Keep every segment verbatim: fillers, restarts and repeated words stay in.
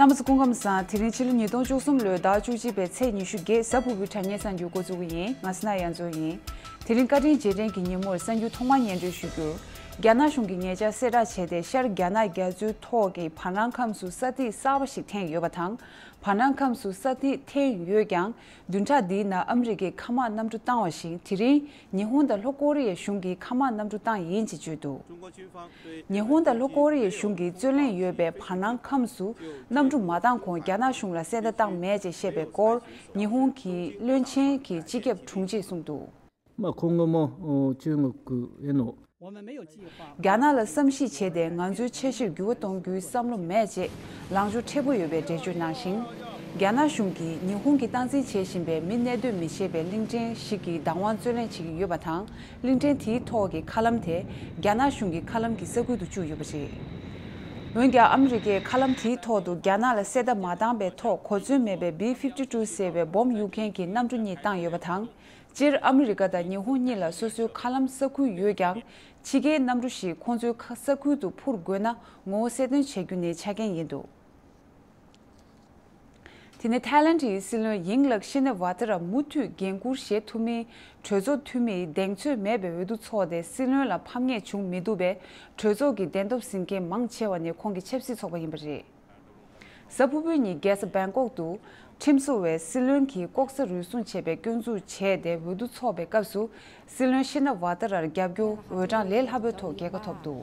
རྣམ་པ་ཚོ་སྐུ་ཁམས་བཟང་། དེ་རིང་ཕྱི་ལོ་ཉིས་སྟོང་བཅུ་གསུམ་ལོའི་ཟླ་བཅུ་གཅིག་པའི་ཚེས་ཉི་ཤུ་བརྒྱད། གཟའ་ཕུར་བུའི་དྲ་བརྙན་གསར་འགྱུར་འགོ་འཛུགས་ཀྱི་ཡིན། ང་སི་ན་ཡ་མཚོ་ཡིན། དེ་རིང་བཀའ་དྲིན་རྗེས་དྲན་གྱི་ཉིན་མོར་གསར་འགྱུར་ཐོག་མར་སྙན་སྒྲོན་ཞུ་རྒྱུར། རྒྱ་ནག་གཞུང་གིས་ཉེ་ཆར་གསལ་བསྒྲགས་བྱས་ཏེ། ཤར་རྒྱ་ནག་རྒྱ་མཚོའི་ཐོག་གི་བར་སྣང་ཁམས་སུ་ས་ཐིག་གསར་པ་ཞིག་འཐེན་ཡོད་པ་དང་། བར་སྣང་ཁམས་སུ་ས་ཐིག་འཐེན་ཡོད་ཀྱང་། བདུན་ཕྲག་འདིའི་ནང་ཨ་མི་རི་ཀས་མཁའ་དམག་གནམ་གྲུ་བཏང་བ་བཞིན། དེ་རིང་ཉི་ཧོང་དང་ལྷོ་ཀོ་རི་ཡའི་གཞུང་གིས་མཁའ་དམག་གནམ་གྲུ་བཏང་ཡིན་ཅེས་བརྗོད་འདུག། ཉི་ཧོང་དང་ལྷོ་ཀོ་རི་ཡའི་གཞུང་གིས་རྩོད་ལེན་ཡོད་པའི་བར་སྣང་ཁམས་སུ་གནམ་གྲུ་མ་བཏང་གོང་རྒྱ་ནག་གཞུང་ལ་གསལ་བརྡ་བཏང་མེད་ཅེས་བཤད་པའི་སྐོར། ཉི་ཧོང་གི་བློན་ཆེན་གྱི་སྤྱི་ཁྱབ་དྲུང་ཆེས་གསུངས་འདུག། 那空个吗？哦，军个个也喏。 རྒྱ་ནག་ལ་བསམ་གཞིག་བྱས་ཏེ། ང་ཚོའི་འཆར་གཞིར་འགྱུར་བ་གཏོང་རྒྱུའི་བསམ་བློ་མེད་ཅེས་ལངས་ཕྱོགས་མཁྲེགས་པོ་ཡོད་པའི་འགྲེལ་བརྗོད་གནང་ཞིང་། རྒྱ་ནག་གཞུང་གིས་ཉི་ཧོང་གིས་སྟངས་འཛིན་བྱེད་བཞིན་པའི་མི་གནས་སྡོད་མི་བྱེད་པའི་གླིང་ཕྲན་ཞིག་གི་བདག་དབང་རྩོད་ལེན་བྱེད་ཀྱི་ཡོད་པ་དང་། གླིང་ཕྲན་དེའི་ཐོག་གི་མཁའ་ལམ་དེ་རྒྱ་ནག་གཞུང་གི་མཁའ་ལམ་གྱི་ས་ཁུལ་དུ་བཅུག་ཡོད་པ་རེད། འོན་ཀྱང་ཨ་མི་རི་ཀས་མཁའ་ལམ་དེའི་ཐོག་ཏུ་རྒྱ་ནག་ལ་གསལ་བརྡ་མ་བཏང་པའི་ཐོག་གོ་མཚོན་མེད་པའི་བི་ཕིབ་ཊི་ཊུ་ཟེར་བའི་སྦོམ་གཡུག་མཁན་གྱི་གནམ་གྲུ་གཉིས་བཏང་ཡོད་པ་དང་། སྤྱིར་ཨ་མི་རི་ཀ་དང་ཉི་ཧོང་གཉིས་ལ་སོ་སོའི་མཁའ་ལམ་ས་ཁུལ་ཡོད་ཀྱང་། ཕྱི་རྒྱལ་གནམ་གྲུ་ཞིག་ཁོང་ཚོའི་ཁ་ས་ཁུལ་དུ་འཕུར་དགོས་ན་ངོ་བོ་གསལ་སྟོན་བྱེད་རྒྱུ་ནི་ཆ་རྐྱེན་ཡིན་འདུག། དེ་ནས་ཐའི་ལན་ཌིའི་སྲིད་བློན་ཡིང་ལག་ཤི་ན་ཝ་ཏ་ར་མུ་མཐུད་འགན་འཁུར་བཞེས་ཐུབ་མིན་གྲོས་ཚོགས་འཐུས་མིས་གདེང་ཚོད་མེད་པའི་འོས་བསྡུ་ཚོགས་ཏེ། སྲིད་བློན་ལ་ཕམ་ཉེས་བྱུང་མི་འདུག་པས། གྲོས་ཚོགས་ཀྱི་བདེན་སྟོབས་ཟིན་མཁན་མང་ཆེ་བ་ནི་ཁོང་གི་ཆབ་སྲིད་ཚོགས་པ་ཡིན་པ་རེད། གཟའ་ཕུར་བུའི་ཉིན་རྒྱལ་ས་བེང་ཀོག་ཏུ་ཁྲིམས་བཟོ་བས་སྲིད་བློན་གྱི་ལྐོག་ཟ་རུལ་སུངས་བྱས་པའི་སྐྱོན་འཛུགས་བྱས་ཏེ། འོས་བསྡུ་ཚོགས་པའི་སྐབས་སུ་སྲིད་བློན་ཤི་ན་ཝ་ཏ་རར་རྒྱབ་སྐྱོར་འོས་གྲངས་ལས་སླ་པོའི་ཐོག་རྒྱལ་ཁ་ཐོབ་འདུག།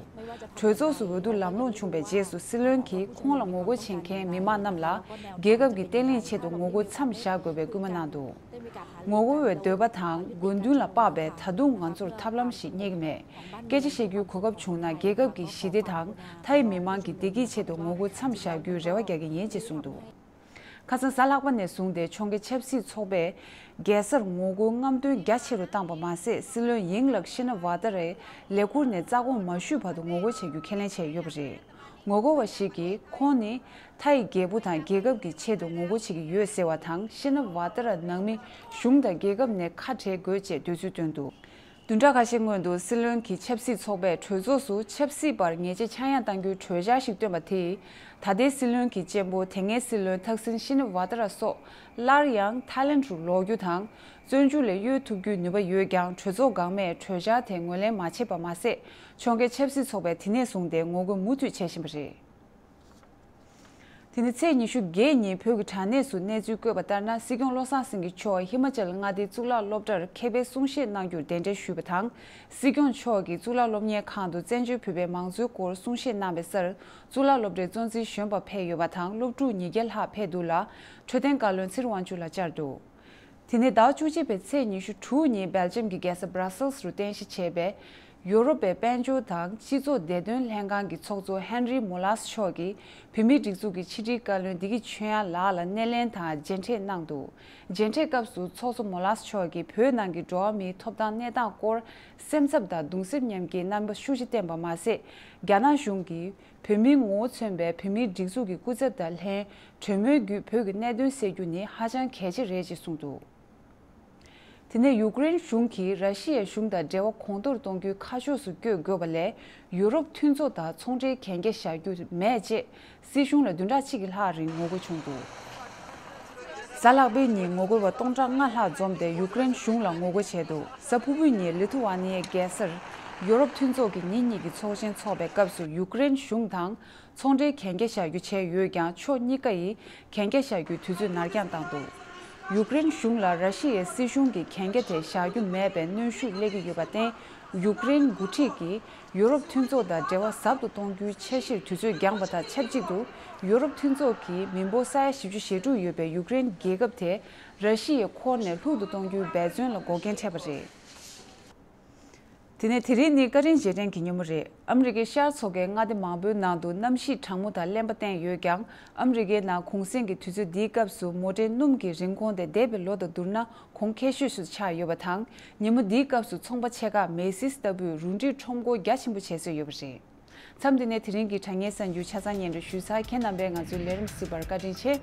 གྲོས་ཚོགས་སུ་འོས་བསྡུ་ལམ་ལྷོང་བྱུང་བའི་རྗེས་སུ་སྲིད་བློན་གྱིས་ཁོང་ལ་ངོ་རྒོལ་བྱེད་མཁན་མི་མང་རྣམས་ལ་རྒྱལ་ཁབ་ཀྱི་བརྟན་ལྷིང་ཆེད་དུ་ངོ་རྒོལ་མཚམས་བཞག་དགོས་པའི་སྐུལ་མ་གནང་འདུག། ངོ་རྒོལ་བའི་འདོད་པ་དང་དགོས་འདུན་ལ་དཔག་པའི་ད་དུང་ང་ཚོར་ཐབས་ལམ་ཞིག་རྙེད་ཀྱི་མེད། སྐད་ཆ་བཤད་རྒྱུའི་གོ་སྐབས་བྱུང་ན་རྒྱལ་ཁབ་ཀྱི་ཞི་བདེ་དང་མཐའ་ཡི་མི་མང་གི་བདེ་སྐྱིད་ཆེད་དུ་ངོ་རྒོལ་མཚམས་བཞག་རྒྱུའི་རེ་བ་རྒྱག་གི་ཡིན་ཅེས་གསུངས་འདུག། ཁ་སང་གཟའ་ལྷག་པ་ནས་བཟུང་སྟེ་ཁྱོན་གྱི་ཆབ་སྲིད་ཚོགས་པས་རྒྱལ་སར་ངོ་རྒོལ་རྔམ་སྟོན་རྒྱ་ཆེ་རུ་བཏང་པ་མ་ཟད། སྲིད་བློན་ཡིང་ལག་ཤི་ན་ཝ་ཏ་རའི་ལས་ཁུར་ནས་རྩ་དགོངས་མ་ཞུས་བར་དུ་ངོ་རྒོལ་བྱ་རྒྱུ་ཁས་ལེན་བྱས་ཡོད་པ་རེད། ངོ་རྒོལ་བ་ཞིག་གིས་ཁོང་ནི་མཐའ་ཡི་རྒྱལ་པོ་དང་རྒྱལ་ཁབ་ཀྱི་ཆེད་དུ་ངོ་རྒོལ་བྱེད་ཀྱི་ཡོད་ཟེར་བ་དང་། ཤི་ན་ཝ་ཏ་ར་ནང་མི་གཞུང་དང་རྒྱལ་ཁབ་ནས་ཁ་བྲལ་དགོས་ཅེས་འདོད་ཚུལ་བཏོན་འདུག། བདུན་ཕྲག་ཁ་ཤས་སྔོན་དུ་སྲིད་བློན་གྱི་ཆབ་སྲིད་ཚོགས་པས་གྲོས་ཚོགས་སུ་ཆབ་སྲིད་པར་ཉེས་ཆད་ཆག་ཡང་གཏང་རྒྱུའི་གྲོས་འཆར་ཞིག་བཏོན་པ་དེས། ད་ལྟའི་སྲིད་བློན་གྱི་གཅེན་པོ་དེ་སྔའི་སྲིད་བློན་ཐག་སིན་ཤི་ན་ཝ་ཏ་ར་སོགས་སླར་ཡང་ཐའི་ལེན་ཌུ་རུ་ལོག་རྒྱུ་དང་། བཙོན་འཇུག་ལས་གཡོལ་ཐུབ་རྒྱུའི་ནུས་པ་ཡོད་ཀྱང་། གྲོས་ཚོགས་འགག་མེད་གྲོས་འཆར་དེ་ངོས་ལེན་མ་བྱས་པ་མ་ཟད། ཁྱོན་གྱི་ཆབ་སྲིད་ཚོགས་པས་དེ་ནས་བཟུང་སྟེ་ངོ་རྒོལ་མུ་མཐུད་བྱེད་བཞིན་པ་རེད། དེ་ནི་ཚེས་ཉི་ཤུ་བརྒྱད་ཉིན་བོད་ཀྱི་དྲ་གནས་སུ་གནས་ཚུལ་བཀོད་པ་ལྟར་ན། སྲིད་སྐྱོང་བློ་བཟང་སེང་གེ་མཆོག་ཧི་མ་ཅལ་མངའ་སྡེའི་གཙུག་ལག་སློབ་གྲྭར་མཁས་པའི་གསུང་བཤད་གནང་རྒྱུར་གདན་འདྲེན་ཞུས་པ་དང་། སྲིད་སྐྱོང་མཆོག་གིས་གཙུག་ལག་སློབ་གཉེར་ཁང་དུ་བཙན་བྱོལ་བོད་པའི་མང་གཙོའི་སྐོར་གསུང་བཤད་གནང་བའི་སར། གཙུག་ལག་སློབ་གྲྭའི་གཙོ་འཛིན་གཞོན་པ་ཕེབས་ཡོད་པ་དང་། སློབ་ཕྲུག་ཉིས་བརྒྱ་ལྷག་ཕེབས་འདུག་ལ། འཕྲོད་བསྟེན་བཀའ་བློན་ཚེ་རིང་དབང་ཕྱུག་ལགས་བཅར་འདུག། དེ་ནས་ཟླ་བ་བཅུ་གཅིག་པའི་ཚེས་ཉི་ཤུ་དྲུག་ཉིན་སྦེལ་ཇམ་གྱི་རྒྱལ་ས་Brussels རུ་རྟེན་གཞི་བྱས་པའི་ཡོ་རོབ་པའི་དཔལ་འབྱོར་དང་སྤྱི་ཚོགས་བདེ་དོན་ལྷན་ཁང་གི་ཚོགས་གཙོ་ཧན་རི་མོ་ལཱས་མཆོག་གིས་བོད་མིའི་སྒྲིག་འཛུགས་ཀྱི་ཕྱི་དྲིལ་བཀའ་བློན་བདེ་སྐྱིད་ཆོས་དབྱངས་ལགས་ལ་སྣེ་ལེན་དང་མཇལ་འཕྲད་གནང་འདུག། མཇལ་འཕྲད་སྐབས་སུ་ཚོགས་གཙོ་མོ་ལཱས་མཆོག་གིས་བོད་ནང་གི་འགྲོ་བ་མིའི་ཐོབ་ཐང་གནས་སྟངས་སྐོར་སེམས་འཚབ་དང་གདུང་སེམས་མཉམ་སྐྱེའི་རྣམ་པ་ཤུགས་ཆེ་བསྟན་པ་མ་ཟད། རྒྱ་ནག་གཞུང་གིས་བོད་མིའི་ངོ་བོ་མཚོན་པའི་བོད་མིའི་སྒྲིག་འཛུགས་ཀྱི་སྐུ་ཚབ་དང་ལྷན་གྲོས་མོལ་བརྒྱུད་བོད་ཀྱི་གནད་དོན་སེལ་རྒྱུ་ནི་ཧ་ཅང་གལ་ཆེ་རེད་ཅེས་གསུངས་འདུག། དེ་ནས་ཡུཀ་རེན་གཞུང་གིས་ར་ཤི་ཡའི་གཞུང་དང་འབྲེལ་བ་གོང་མཐོར་གཏོང་རྒྱུའི་ཁ་ཕྱོགས་སུ་བསྐྱོད་དགོས་པ་ལས། ཡུ་རོབ་མཐུན་ཚོགས་དང་ཚོང་འབྲེལ་གན་རྒྱ་བཞག་རྒྱུ་མེད་ཅེས་སྲིད་གཞུང་ལ་བདུན་ཕྲག་གཅིག་གི་ལྷག་རིང་ངོ་རྒོལ་བྱུང་འདུག། གཟའ་ལྷག་པའི་ཉིན་ངོ་རྒོལ་བ་སྟོང་ཕྲག་ལྔ་ལྷག་འཛོམས་ཏེ་ཡུཀ་རེན་གཞུང་ལ་ངོ་རྒོལ་བྱས་འདུག། གཟའ་ཕུར་བུའི་ཉིན་ལི་ཐུ་ཝ་ནི་ཡའི་རྒྱལ་སར་ཡུ་རོབ་མཐུན་ཚོགས་ཀྱི་ཉིན་གཉིས་ཀྱི་ཚོགས་ཆེན་འཚོགས་པའི་སྐབས་སུ་ཡུཀ་རེན་གཞུང་དང་ཚོང་འབྲེལ་གན་རྒྱ་བཞག་རྒྱུ་བྱས་ཡོད་ཀྱང་། ཕྱོགས་གཉིས་ཀ་ཡིས་གན་རྒྱ་བཞག་རྒྱུའི་དུས་ཚོད་ནར་འགྱངས་བཏང་འདུག། ཡུཀ་རེན་གཞུང་ལ་ར་ཤི་ཡའི་སྲིད་གཞུང་གིས་གན་རྒྱ་དེ་བཞག་རྒྱུ་མེད་པའི་གནོན་ཤུགས་སླེབས་ཀྱི་ཡོད་པར་བརྟེན། ཡུཀ་རེན་འགོ་ཁྲིད་ཀྱིས་ཡུ་རོབ་མཐུན་ཚོགས་དང་འབྲེལ་བ་ཟབ་ཏུ་གཏོང་རྒྱུའི་འཆར་གཞིར་དུས་ཚོད་འགྱངས་པ་དང་ཆབས་ཅིག་ཏུ། ཡུ་རོབ་མཐུན་ཚོགས་ཀྱིས་མི་འབོར་ས་ཡ་བཞི་བཅུ་ཞེ་དྲུག་ཡོད་པའི་ཡུཀ་རེན་རྒྱལ་ཁབ་དེ་ར་ཤི་ཡའི་འཁོར་ནས་ལྷུག་ཏུ་གཏོང་རྒྱུའི་འབད་བརྩོན་ལ་འགོག་རྐྱེན་འཕྲད་པ་རེད། དེ་ནས་དེ་རིང་ནི་བཀའ་དྲིན་རྗེས་དྲན་གྱི་ཉིན་མོ་རེད། ཨ་མི་རི་ཀའི་ཤར་མཚོ་ཁའི་མངའ་སྡེ་མང་པོའི་ནང་དུ་གནམ་གཤིས་གྲང་མོ་དང་རླན་པ་བསྟན་ཡོད་ཀྱང་། ཨ་མི་རི་ཀའི་ནང་གུང་གསེང་གི་དུས་ཚོད་འདིའི་སྐབས་སུ་མོ་ཊའི་སྣུམ་གྱི་རིན་གོང་དེ་འདས་པའི་ལོ་དང་བསྡུར་ན་གོང་ཁེ་ཤོས་སུ་ཆགས་ཡོད་པ་དང་། ཉིན་མོ་འདིའི་སྐབས་སུ་ཚོང་པ་ཆེ་ཁག་མེ་སིས་ལྟ་བུས་རུ་སྒྲིག་ཁྲོམ་སྐོར་རྒྱ་ཆེན་པོ་བྱེད་སྲོལ་ཡོད་པ་རེད། མཚམས་འདི་ནས་དེ་རིང་གི་དྲ་བརྙན་གསར་འགྱུར་ཆ་ཚང་སྙན་སྒྲོན་ཞུས་ཚར། ཁྱེད་རྣམ་པས་ང་ཚོའི་ལས་རིམ་གཟིགས་པར་བཀའ་དྲིན་ཆེ།